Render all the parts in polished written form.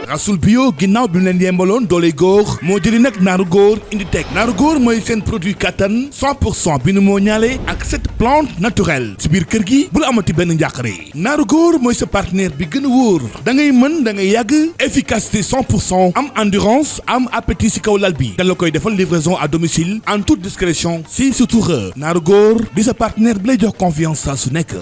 rasul bio ginnaaw bi mu leen yembaloon doole góor moo jëli nag naaru góor indi teg naaru góor mooy seen produit kattan 100% bi nu moo ñaale ak cette plante naturelle si biir kër gi bul amati benn njàqare naaru góor mooy sa partenaire bi gën a wóor da ngay mën da ngay yàgg efficacité 100% am endurance am appétit si kaw lal bi da la koy defal livraison à domicile en toute discrétion si surtout naaru góor di sa partenaire bi lay jox confiance saa su nekk.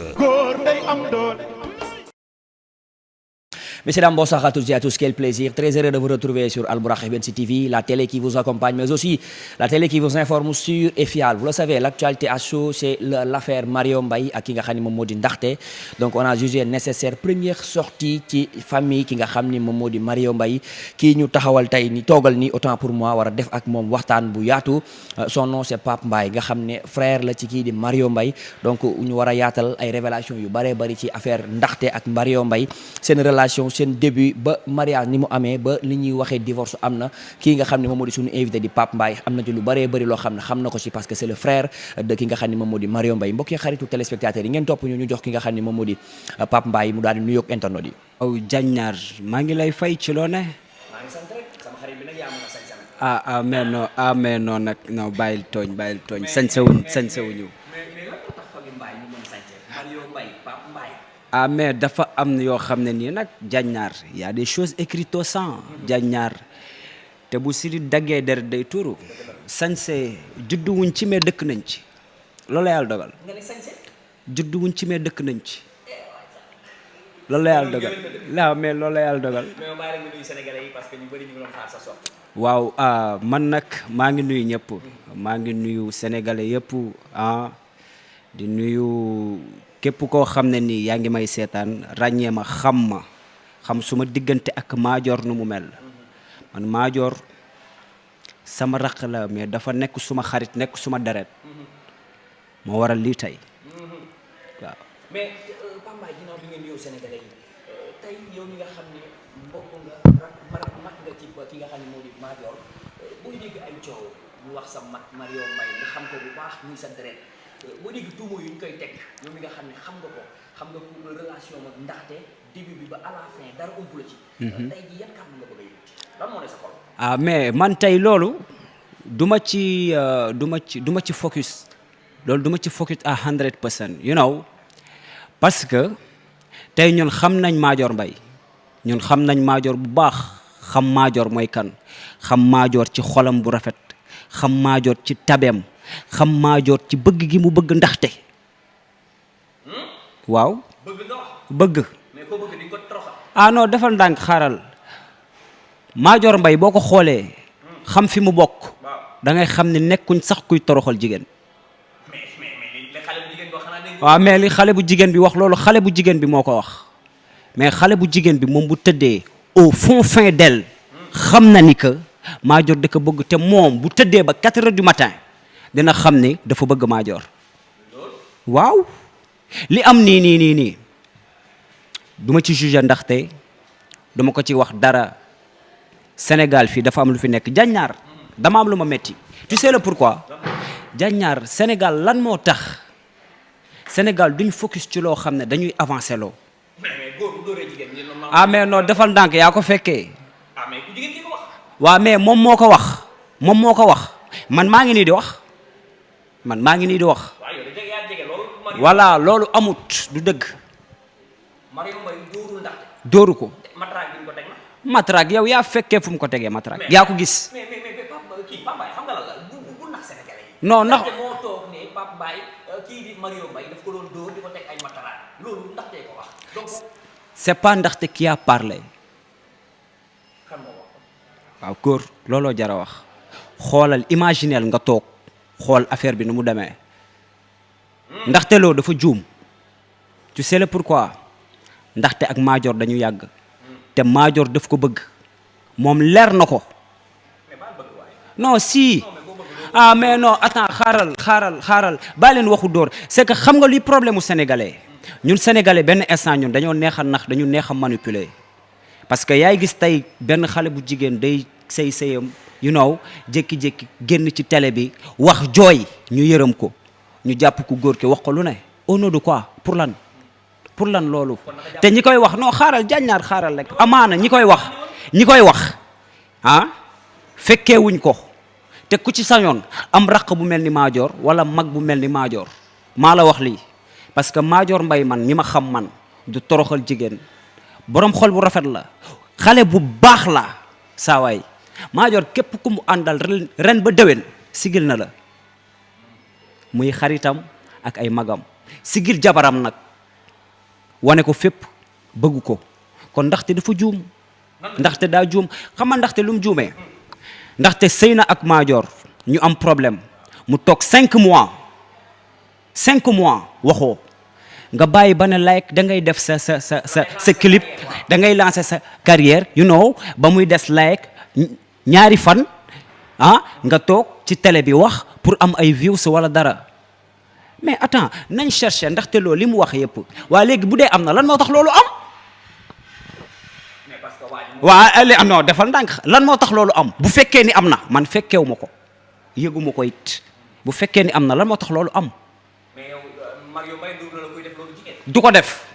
Messieurs, dames, bonsoir à toutes et à tous. Quel plaisir. Très heureux de vous retrouver sur Albourakh Events TV, la télé qui vous accompagne, mais aussi la télé qui vous informe sûr et fiable. Vous le savez, l'actualité à chaud, c'est l'affaire Mario Mbaye ak ki nga xam ni moom moo di Ndaxte. Donc on a jugé nécessaire première sortie ci famille ki nga xam ni moom moo di Mario Mbaye kii ñu taxawal tey ni toogal ni autant pour moi war a def ak moom waxtaan bu yaatu. Son nom c'est Pape Mbaye nga xam ne frère la ci kii di Mario Mbaye donc ñu war a yaatal ay révélation yu bëree bëri ci affaire Ndaxte ak Mario Mbaye seen relation seen début ba mariage ni mu amee ba li ñuy waxee divorce am na kii nga xam ne moom moo di suñu invité di Pape Mbaye am na ci lu bëree bëri loo xam ne xam na ko ci parce que c'est le frère de ki nga xam ne moom moo di Mario Mbaye mbokk yi xaritu téléspectateurs yi ngeen topp ñu jox ki nga xam ne moom moo di Pape Mbaye mu daal di nuyoog internet yi. aw Diagnar maa ngi lay fay ci loo ne. maa ngi sant rek sama xarit bi nag yaa mën a sañ-sañ. mais non nag non bàyyil tooñ sañsewuñu. Mais dafa am yoo xam ne nii nag Diagnar y a des choses écrites au sang Diagnar te bu siri daggee der day tuuru sañse juddu wuñ ci mais dëkk nañ ci loolu la yàlla dogal juddu wuñ ci mais dëkk nañ ci loolu la yàlla dogal waaw mais loolu la yàlla dogal waaw man nag maa ngi nuyu ñëpp maa ngi nuyu sénégalais yëpp di nuyu képp koo xam ne nii yaa ngi may seetaan ràññee ma xam suma diggante ak Madior nu mu mel man Madior sama raq la mais dafa nekk suma xarit nekk suma deret moo waral lii tey waaw. mais Pape Mbaye ginnaaw bi ngeen nuyoo Sénégalais yi tey yow mi nga xam ne mbokk nga mag nga ci ki nga xam ne moo di Madior booy dégg ay coow ñu wax sa mag Mario Mbaye nga xam ko bu baax muy sa deret boo dégg tuuma yu ñu koy teg yow mi nga xam ne xam nga ko xam nga pour relation ak Ndaxte début bi ba à la fin dara ëmp la ci. tey jii yan kàddu nga bëgg a yëkkati lan moo ne sa xol. Mais man tey loolu du ma ci focus loolu du ma ci focus à 100% you know parce que tey ñun xam nañ Madior Mbaye ñun xam nañ Madior bu baax xam Madior mooy kan xam Madior ci xolam bu rafet xam Madior ci tabeem xam Madior ci bëgg gi mu bëgg Ndaxte waaw bëgg mais ko bëgg di ko troxal non defal ndànk xaaral Madior Mbaye boo ko xoolee xam fi mu bokk da ngay xam ne nekkuñ sax kuy toroxal jigéen waaw mais li xale bu jigéen bi wax loolu xale bu jigéen bi moo ko wax mais xale bu jigéen bi moom bu tëddee au fin d'elle xam na ni que Madior da ko bëgg te moom bu tëddee ba 4 heures du matin dina xam ni dafa bëgg Madior waaw li am nii du ma ci juger Ndaxte duma ko ci wax dara Sénégal fii dafa am lu fi nekk Diagnar dama am lu ma metti tu sais le pourquoi Diagnar Sénégal lan moo tax Sénégal duñ focus ci loo xam ne dañuy avancer loo mais non defal ndànk yaa ko fekkee waaw mais moom moo ko wax man maa ngi nii di wax voilà loolu amut du dëgg dóoru ko matraque yow yaa fekkee fu mu ko tegee matraque yaa ko gis non ndax c'est pas Ndaxte qui a parlé waaw góor looloo jara wax xoolal imaginel nga toog xool affaire bi nu mu demee Ndaxte loo dafa juum tu sais le pourquoi Ndaxte ak Madior dañu yàgg te Madior daf ko bëgg moom leer na ko non si mais non attends xaaral baa leen waxu dóor c'est que xam nga luy problème mu sénégalais ñun sénégalais benn instant ñun dañoo neex a nax dañu neex a manipuler parce que yaay gis tey benn xale bu jigéen day sëyam you know jékki-jékki génn ci télé bi wax jooy ñu yërëm ko ñu jàpp ku góor ki wax ko lu ne au nom de quoi pour lan loolu te ñi koy wax non xaaral Diagnar xaaral rek amaana ñi koy wax ñi koy wax ah fekkee wuñ ko te ku ci sañoon am raq bu mel ni Madior wala mag bu mel ni Madior maa la wax lii parce que Madior Mbaye man ñi ma xam man du toroxal jigéen borom xol bu rafet la xale bu baax la saa waay Madior képp ku mu àndal ren ba déwén sigil na la muy xaritam ak ay magam sigil jabaram nag wane ko fépp bëgg ko kon ndaxte dafa juum ndaxte daa juum xam nga ndaxte lu mu juumee ndaxte sëy na ak Madior ñu am problème mu toog 5 mois waxoo nga bàyyi ba ne like da ngay def sa clip da ngay lancer sa carrière you know ba muy des like ñaari fan ah nga toog ci télé bi wax pour am ay views wala dara mais attends nañ chercher ndaxte loolu li mu wax yëpp waa léegi bu dee am na lan moo tax loolu am waa non defal ndànk lan moo tax loolu am bu fekkee ni am na man fekkeewu ma ko yëguma ko it bu fekkee ni am na lan moo tax loolu am du ko def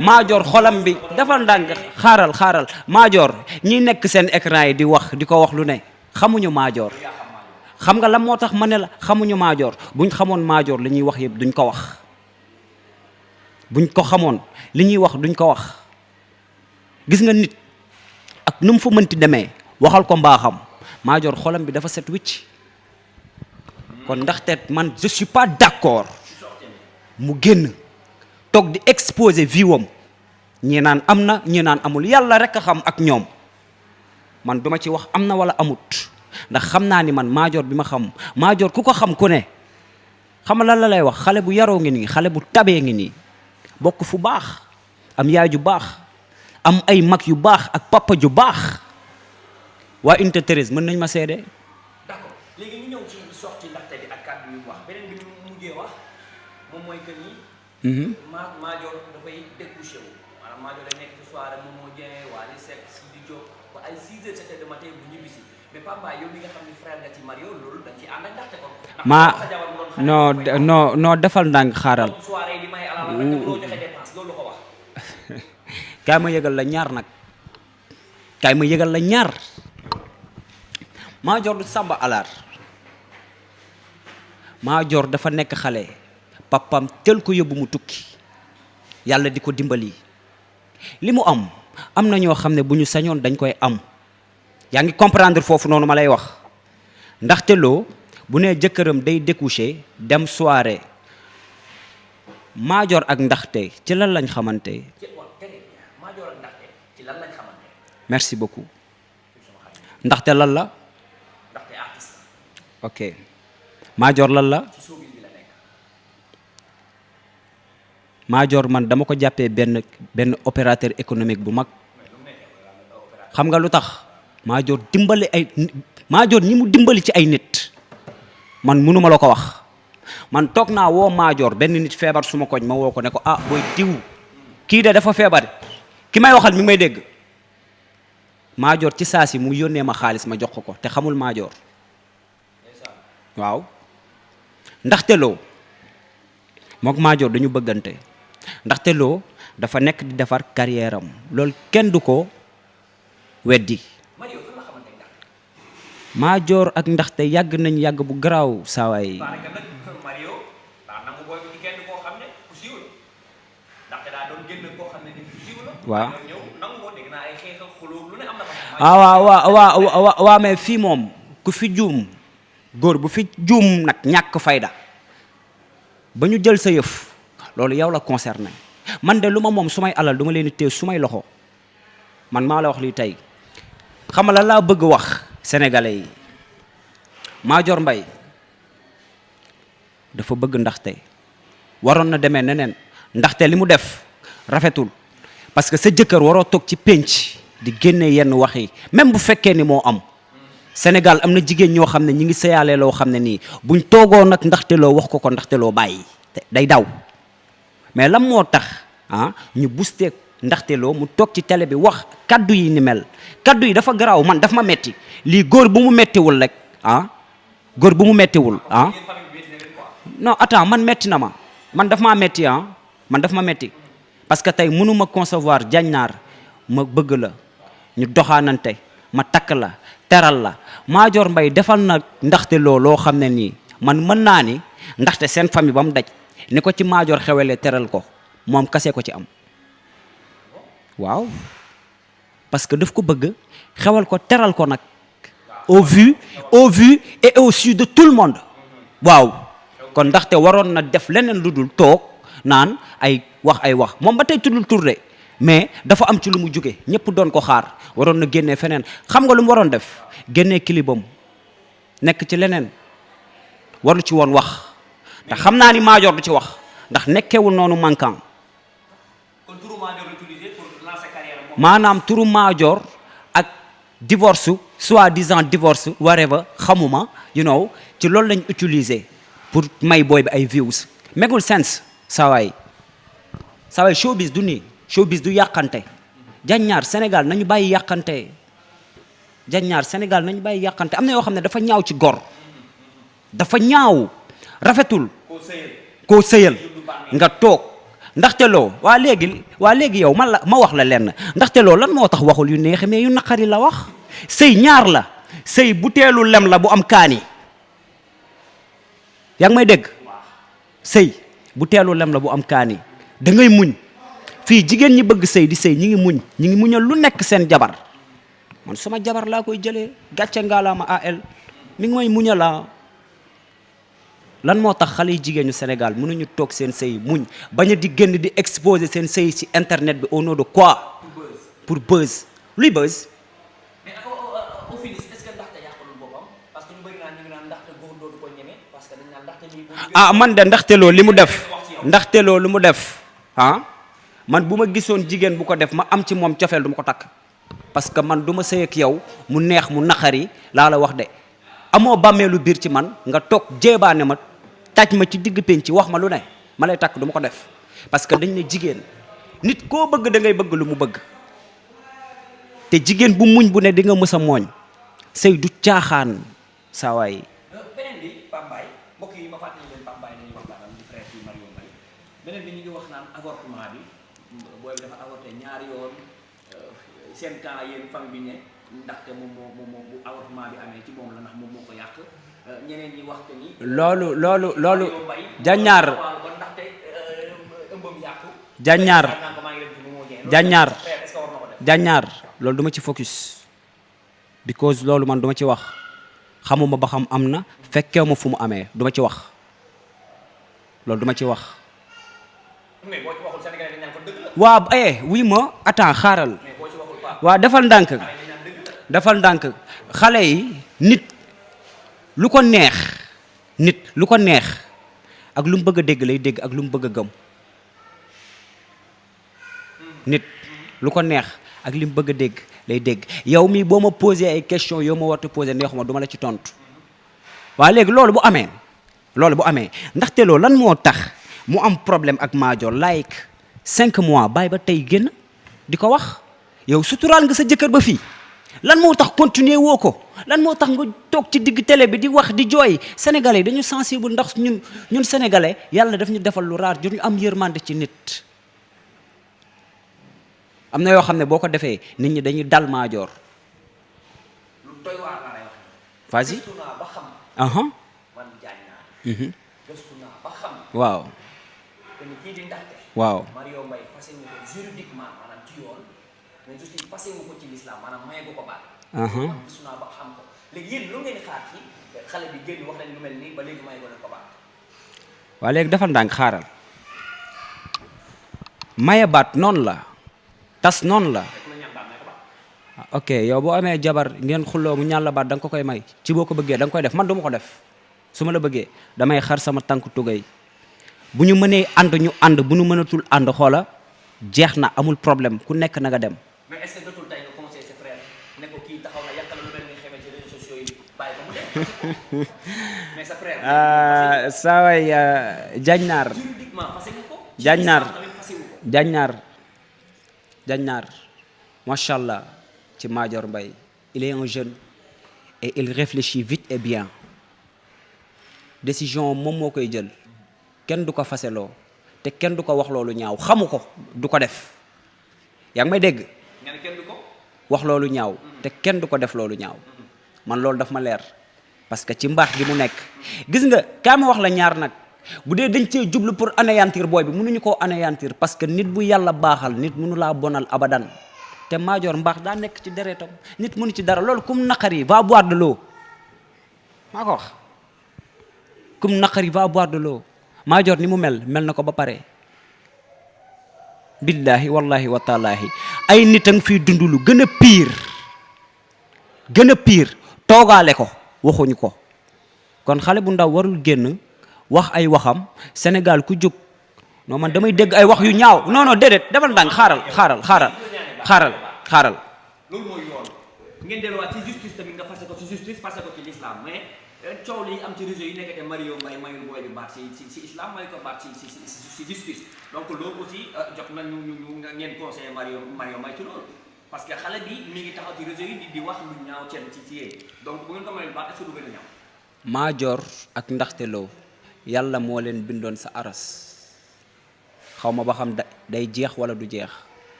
Madior xolam bi defal ndànk xaaral Madior ñi nekk seen écran yi di wax di ko wax lu ne xamuñu Madior xam nga lan moo tax ma ne la xamuñu Madior buñ xamoon Madior li ñuy wax yëpp duñ ko wax buñ ko xamoon li ñuy wax duñ ko wax gis nga nit ak nu mu fa mënti demee waxal ko mbaaxam Madior xolam bi dafa set wicc kon ndaxte man je suis pas d'accord mu génn toog di exposer viwam ñi naan am na ñi naan amul yàlla rek a xam ak ñoom man duma ci wax am na wala amut ndax xam naa ni man Madior bi ma xam Madior ku ko xam ku ne xam lan la lay wax xale bu yaroo ngi nii xale bu tabee ngi nii bokk fu baax am yaay ju baax am ay mag yu baax ak papa ju baax waa unité 13 mën nañ ma seede. d'accord léegi ñu ñëw ci sortie ndaxte bi ak kàddu yu wax beneen bi ñu mujjee wax moom mooy que ni. Madior dafay découché wu maanaam Madior day nekk ci soirée moom moo jëlee waa li Seck si di jóg ba ay 6 heures 7 heures de matin bu ñibbisi mais Papa yow mi nga xam ni frère nga ci Mario loolu dañ ci ànd ak ndaxte kon. non defal ndànk xaaral. soirée di may alal rek loo joxe dépense loolu ko wax. kaay ma yëgal la ñaar nag kaay ma yëgal la ñaar Madior du sàmba alaar Madior dafa nekk xale papam tel ko yóbbu mu tukki yàlla di ko dimbali li mu am na ñoo xam ne bu ñu sañoon dañ koy am yaa ngi comprendre foofu noonu ma lay wax ndaxte loo bu nee jëkkëram day découcher dem soirée Madior ak ndaxte ci lan lañ xamante. merci beaucoup ndaxte lan la ok Madior lan la Madior man dama ko jàppee benn opérateur économique bu mag xam nga lu tax Madior ñi mu dimbali ci ay nit man mënuma la ko wax man toog naa woo Madior benn nit feebar suma koñ ma woo ko ne ko ah booy diw kii de dafa feebar ki may waxal mi ngi may dégg Madior ci saa si mu yónnee ma xaalis ma jox ko te xamul Madior waaw ndaxte loo mook Madior dañu bëggante ndaxte loo dafa nekk di defar carrière am loolu kenn du ko weddi Madior ak ndaxte yàgg nañ yàgg bu garaaw saawaay waaw waaw mais fii moom ku fi juum góor bu fi juum nag ñàkk fayda ba ñu jël sa yëf loolu yow la concerné man de lu ma moom su may alal du ma leen di téye su may loxo man maa la wax lii tey xam la laa bëgg wax sénégalais yi Madior Mbaye dafa bëgg ndaxte waroon na demee neneen ndaxte li mu def rafetul parce que sa jëkkër waroo toog ci pénc di génne yenn wax yi même bu fekkee ni moo am Sénégal am na jigéen ñoo xam ne ñi ngi sëyaale loo xam ne nii buñ toogoo nag ndaxte loo wax ko ndaxte loo bàyyi day daw mais lan moo tax ñu boosté ndaxte loo mu toog ci télé bi wax kaddu yi ni mel kaddu yi dafa garaaw man daf ma metti lii góor bu mu mettiwul rek góor bu mu mettiwul non attends man metti na ma man daf maa metti man daf ma metti parce que tey mënuma concevoir jañ naar ma bëgg la ñu doxaanante ma takk la teral la Madior Mbaye defal na ndaxte loo xam ne nii man mën naa ni ndaxte seen famille ba mu daj ni ko ci Madior xewelee teral ko moom kase ko ci am waaw parce que daf ko bëgg xewal ko teral ko nag au vu et au su de tout le monde waaw kon ndaxte waroon na def leneen lu dul toog naan ay wax moom ba tey tuddul tur de mais dafa am ci lu mu jóge ñëpp doon ko xaar waroon na génnee feneen xam nga lu mu waroon def génnee kilibam nekk ci leneen waru ci woon wax te xam naa ni Madior du ci wax ndax nekkewul noonu manquant maanaam turu Madior ak divorce soi-disant divorce whatever xamuma ci loolu lañ utiliser pour may booy bi ay views megul sense sawaay showbiz du nii showbiz du yàqante Jaññaar Sénégal nañu bàyyi yàqante Jaññaar Sénégal nañu bàyyi yàqante am na yoo xam ne dafa ñaaw ci gor dafa ñaaw rafetul koo sëyal nga toog ndaxte loo waa léegi yow ma wax la lenn ndaxte loo lan moo tax waxul yu neexe mais yu naqari la wax sëy ñaar la sëy buteelu lem la bu am kaani yaa ngi may dégg sëy buteelu lem la bu am kaani da ngay muñ fii jigéen ñi bëgg sëy di sëy ñi ngi muñal lu nekk seen jabar man sama jabar laa koy jëlee gàcce ngaalaama al mi ngi may muñala lan moo tax xale yi jigéenu Sénégal mënuñu toog seen sëy muñ bañ a di génn di exposer seen sëy ci internet bi au nom de quoi pour buzz luy buzz mais au finish est-ce que ndaxte yàqalul boppam parce que ñu bëri naan ñu ngi naan ndaxte góor dootu ko ñeme parce que dañ naan ndaxte lii man de ndaxte loolu li mu def man bu ma gisoon jigéen bu ko def ma am ci moom cofeel du ma ko takk parce que man du ma sëy ak yow mu neex mu naqari laa la wax de amoo bàmmeelu biir ci man nga toog jéebaane ma taj ma ci digg penc ci wax ma lu ne ma lay takk du ma ko def parce que dañ ne jigéen nit koo bëgg da ngay bëgg lu mu bëgg te jigéen bu muñ bu ne di nga mës a mooñ sëy du caaxaan saa waay. beneen bi Pambaay mbokk yi ma fàttali leen Pambaay nañu waxtaanal di frère yi Mario Mbaye beneen bi ñu ngi wax naan avortement bi booy bi dafa avorté ñaari yoon seen temps yéen famille bi ne ndaxte moom bu avortement bi amee ci moom la ndax moom moo ko yàq ñeneen ñi wax ni loolu Jaññaar Jaññaar loolu duma ci focus because loolu man duma ci wax xamuma ba xam am na fekkew ma fu mu amee duma ci wax loolu duma ci wax waaw wuy ma attends xaaral waaw defal ndànk xale yi nit lu ko neex ak lu mu bëgg a dégg lay dégg ak lu mu bëgg a gëm nit lu ko neex ak li mu bëgg a dégg lay dégg yow mii boo ma posé ay question yow ma warta posé neexuma duma la ci tontu waaw léegi loolu bu amee ndaxte loolu lan moo tax mu am problème ak Madior 5 mois bàyyi ba tey génn di ko wax yow suturaal nga sa jëkkër ba fii lan moo tax continuer woo ko lan moo tax nga toog ci digg télé bi di wax di jooy sénégalais dañu sensible ndax ñun sénégalais yàlla daf ñu defal lu raar ñu am yërmande ci nit am na yoo xam ne boo ko defee nit ñi dañuy dal Madior lu doy waar laa lay wax vas-y gëstu naa ba xam man jaañ naa gëstu naa ba xam waaw te ni kii di ndaxte waaw Mario Mbaye fase wu ko juridiquement maanaam ci yoon mais juste fase wu ko ci l'islam maanaam maye ko baat man gëstu naa ba xam ko léegi yéen lu ngeen xaar ci xale bi génn wax nañ lu mel nii ba léegi maye ko leen ko baat waaw léegi defal ndànk xaaral maye baat noonu la tas noonu la ok yow boo amee jabar ngeen xulloo mu ñaan la baat da nga ko koy may ci boo ko bëggee da nga koy def man duma ko def su ma la bëggee damay xar sama tànk tugay bu ñu mënee ànd ñu ànd bu ñu mënatul ànd xoola jeex na amul problème ku nekk na nga dem. mais est-ce que jotul tey nga conseillé sa frère ne ko kii taxaw na yàqal lu mel ni xamee ci réseaux sociaux yi bàyyi ko mu dem mais sa frère. saa waay Jaññaar. juridiquement fase nga ko. Jaññaar macha allah ci Madior Mbaye il est un jeune et il réfléchit vite et bien décision moom moo koy jël kenn du ko faseloo te kenn du ko wax loolu ñaaw xamu ko du ko def yaa ngi may dégg. nga ne kenn du ko. wax loolu ñaaw te kenn du ko def loolu ñaaw man loolu daf ma leer parce que ci mbaax gi mu nekk gis nga kaa ma wax la ñaar nag bu dee dañ cee jublu pour anéantir booy bi mënuñu koo anéantir parce que nit bu yàlla baaxal nit mënu laa bonal abadan te Madior mbaax daa nekk ci deretam nit mënu ci dara loolu kum naqari va boire de l'eau maa ko wax kum naqari va boire de l'eau Madior ni mu mel na ko ba pare billahi wallahi wa taalaahi ay nit a ngi fiy dund lu gën a pire toogaale ko waxuñu ko kon xale bu ndaw warul génn wax ay waxam Sénégal ku jóg non man damay dégg ay wax yu ñaaw non déedéet defal ndànk xaaral loolu mooy yoon ngeen delluwaat ci justice tamit nga fase ko ci justice fase ko ci l'islam mais coow li am ci réseau yi nekkate Mario Mbaye mayul booy bi baat ci islam may ko baat ci justice donc loolu aussi jot na ñu ngeen conseiller Mario Mbaye ci loolu parce que xale bi mi ngi taxaw ci réseau yi di wax lu ñaaw ci yéen donc bu ngeen ko mayul baat est-ce que du gën a ñaaw Madior ak Ndaxte Lo yàlla moo leen bindoon sa aras xaw ma ba xam day jeex wala du jeex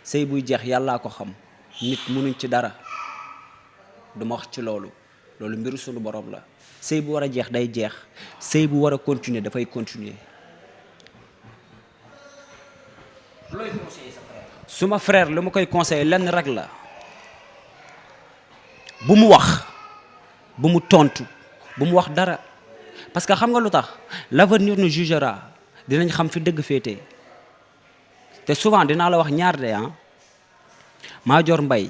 sëy buy jeex yàllaa ko xam nit mënuñ ci dara duma wax ci loolu mbiru sunu borom la sëy bu war a jeex day jeex sëy bu war a continuer dafay continuer looy conseiller sa frère suma frère lu ma koy conseiller lenn rek la bu mu wax bu mu tontu bu mu wax dara parce que xam nga lu tax l'avenir nous jugera dinañ xam fi dëgg féete te souvent dinaa la wax ñaar de Madior Mbaye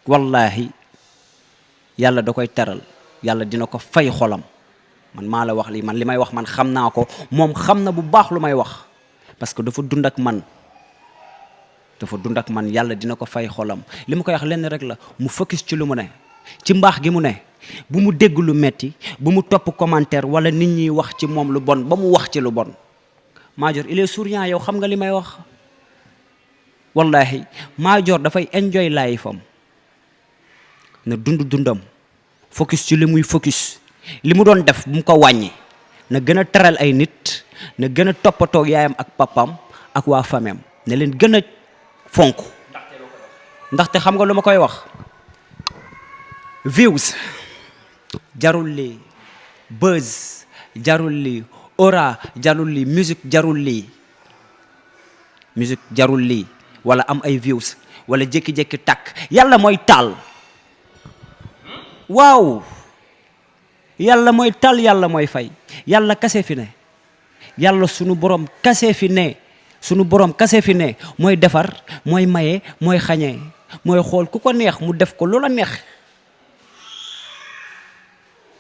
wallahi yàlla da koy teral yàlla dina ko fay xolam man maa la wax lii man li may wax man xam naa ko moom xam na bu baax lu may wax parce que dafa dund ak man yàlla dina ko fay xolam li ma koy wax lenn rek la mu focus ci lu mu ne ci mbaax gi mu ne bu mu dégg lu metti bu mu topp commentaire wala nit ñi wax ci moom lu bon ba mu wax ci lu bon Madior il est souriant yow xam nga li may wax wallahi Madior dafay enjoy life am na dundam focus ci li muy focus li mu doon def bu mu ko wàññi na gën a teral ay nit na gën a toppatoo yaayam ak papam ak waa famem ne leen gën a fonk ndaxte xam nga lu ma koy wax views jarul lii buzz jarul lii aura jarul lii musique jarul lii wala am ay views wala jékki-jékki takk yàlla mooy taal waaw yàlla mooy taal yàlla mooy fay yàlla kase fi ne yàlla sunu borom kase fi ne mooy defar mooy maye mooy xañee mooy xool ku ko neex mu def ko lu la neex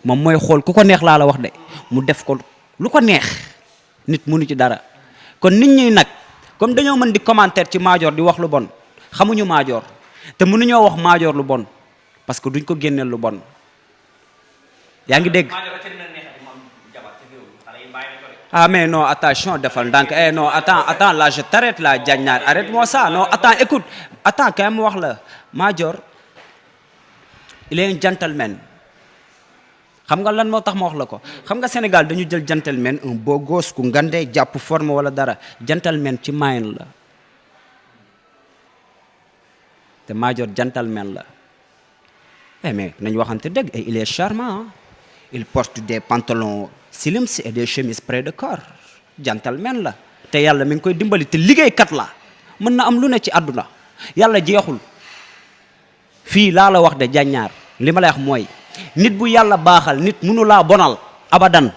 moom mooy xool ku ko neex laa la wax de mu def ko lu ko neex nit mënu ci dara kon nit ñi nag comme dañoo mën di commentaire ci Madior di wax lu bon xamuñu Madior te mënuñoo wax Madior lu bon parce que duñ ko génneel lu bon yaa ngi dégg ah mais non attention defal ndànk non attends là je t'arrête là Diagnar arrête-moi ça non attends écoute attends quand même wax la Madior il est un gentleman xam nga lan moo tax ma wax la ko xam nga Sénégal dañu jël gentleman un beau gosse ku ngandee jàpp forme wala dara gentleman ci mayen la te Madior gentleman la mais nañ waxante dëgg et il est charmant il porte des pantalons slims et des chemises près de corps gentleman la te yàlla mi ngi koy dimbali te liggéeykat la mën na am lu ne ci àdduna yàlla jeexul fii laa la wax de Diagnar li ma lay wax mooy nit bu yàlla baaxal nit mënu laa bonal abadan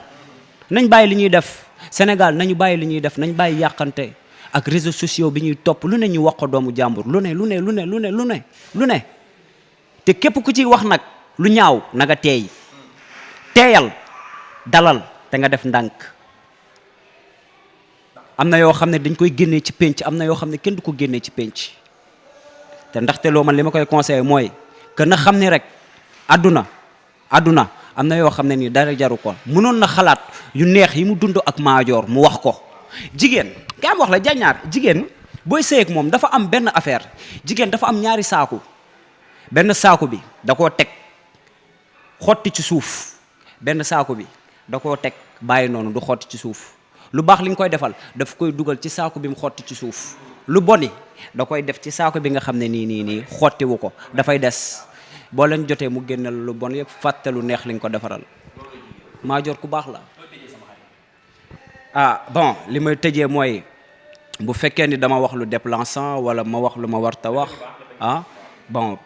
nañ bàyyi li ñuy def Sénégal nañu bàyyi li ñuy def nañ bàyyi yàqante ak réseaux sociaux bi ñuy topp lu ne ñu wax ko doomu jàmbur lu ne te képp ku ciy wax nag lu ñaaw na nga teeyal dalal te nga def ndànk am na yoo xam ne dañ koy génnee ci pénc am na yoo xam ne kenn du ko génnee ci pénc te ndaxte loo man li ma koy conseillé mooy que na xam ni rek àdduna am na yoo xam ne nii dara jaru ko mënoon na xalaat yu neex yi mu dund ak Madior mu wax ko jigéen kaa am wax la Diagnar jigéen booy sëy ak moom dafa am benn affaire jigéen dafa am ñaari saaku benn saaku bi da koo teg xotti ci suuf benn saaku bi da koo teg bàyyi noonu du xotti ci suuf lu baax li nga koy defal daf koy dugal ci saaku bi mu xotti ci suuf lu boni da koy def ci saako bi nga xam ne nii xottiwu ko dafay des boo leen jotee mu génneel lu bon yëpp fàtte lu neex li nga ko defaral. Madior ku baax la. Bon li may tëjee mooy bu fekkee ni dama wax lu déplaçant wala ma wax lu ma warta wax bon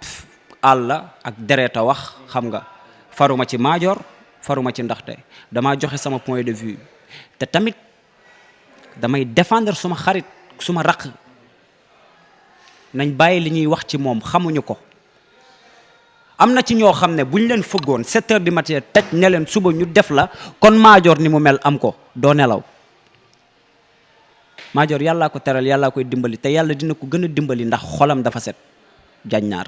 àlla ak deret a wax xam nga faruma ci Madior faruma ci ndaxte damaa joxe sama point de vue te tamit damay défendre suma xarit suma raq nañ bàyyi li ñuy wax ci moom xamuñu ko. am na ci ñoo xam ne bu ñu leen fëggoon 7 heures du matin tëj ne leen suba ñu def la kon Madior ni mu mel am ko doo nelaw. Madior yàllaa ko teral yàllaa koy dimbali te yàlla dina ko gën a dimbali ndax xolam dafa set jaññaar